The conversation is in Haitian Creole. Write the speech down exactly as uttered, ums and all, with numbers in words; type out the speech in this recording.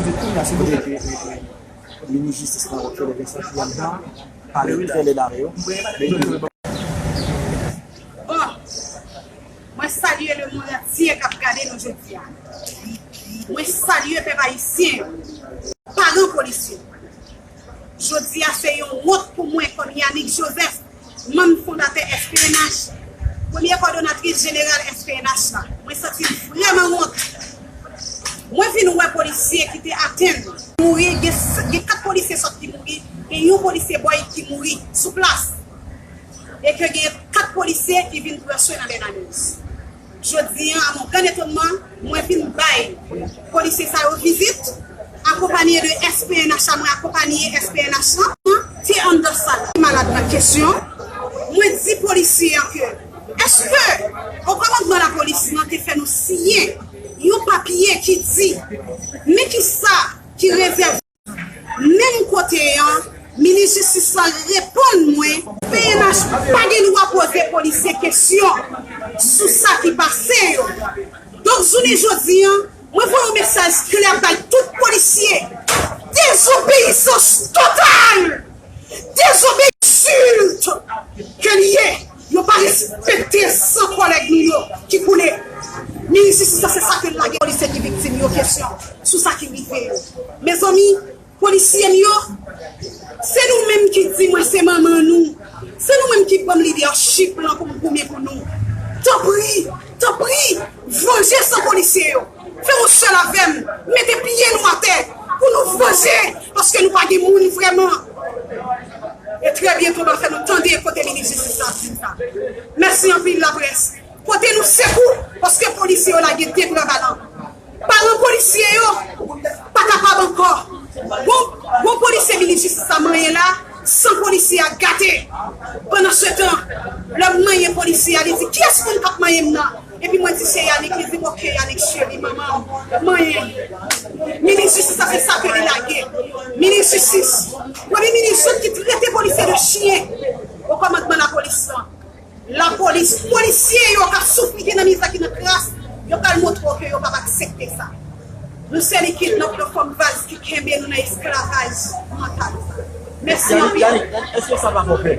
Kounye a, si nou rete, rete, minis jistis la, w ap fè de mesaj ki anndan, pale trè lèd avè yo. Men, Bon, mwen salye lemonn antye k ap gade nou jodi a. Mwen salye pèp ayisyen yo, paran polis yo. Jodi a se yon wont pou mwen kòm Yanick Joseph, manm fondatè S P N H, premye kòdonatris jeneral S P N H la. Mwen santi m vrèman wont. Mwen vin wè polisye ki te atenn mouri, gen, gen kat polisye sòt ki mouri, gen yon polisye bòy ki mouri sou plas. E ke gen kat polisye ki vin pran swen nan Bènaniz. Jodi a, a mon gran etonnman, mwen vin bay polisye sa yo vizit, akonpanye de S P N H la, mwen akonpanye S P N H lan, te anndan sal malad nan kesyon. Mwen di polisye an ke, èske o kòmandman lapolis lan te fè nou siyen yon papye ki di, men kisa ki rezève Menm kote an, minis jistis la reponn mwen, P N H pa gen dwa poze polisye kesyon sou sa ki pase yo. Donk, jounen jodi an, mwen voye yon mesaj klè bay tout polisye. Dezobeyisans total! Dezobeyisans ke l ye! Yo pa respekte san kòlèg nou yo ki koule. Minis jistis la, se sa ke l lage polisye ki viktim yo kesyon sou sa ki rive yo. Mezanmi, polisye m yo, se nou menm ki di mwen se manman nou. Se nou menm ki ban m lidèchip lan pou m goumen pou nou. Tanpri, tanpri, vanje san polisye yo. Fè yon sèl avè m, mete pye nou atè pou nou vanje, paske nou pa gen moun vrèman. E trè byento, m ap fè nou tande kote minis jistis la ap di m sa. Mèsi anpil, laprès. Pote nou sekou, paske polisye yo lage de pran balan. Paran polisye yo pa kapab ankò. Bon, bon polisye minis jistis la manyen la, san polisye a gate. Pandansetan, lè m manyen polisye a, li di, "Kiyès moun k ap manyen m nan?" Epi mwen di, "Se Yanick." Li di m, "Oke, Yanick, cheri, manman m manyen." Minis jistis la, se sa ke li lage. Minis jistis, premye minis, zòt ki trete polisye de chyen o kòmandman lapolis lan. Lapolis, polisye yo k ap soufri, ki nan mizè, ki nan kras, yo pral montre w ke yo p ap aksepte sa. Nou se likid, n ap nan fòm vaz ki kenbe nou nan esklavaj mantal sa. Mèsi anpil. Yannick, Yannick, èske sa pa fè w pè?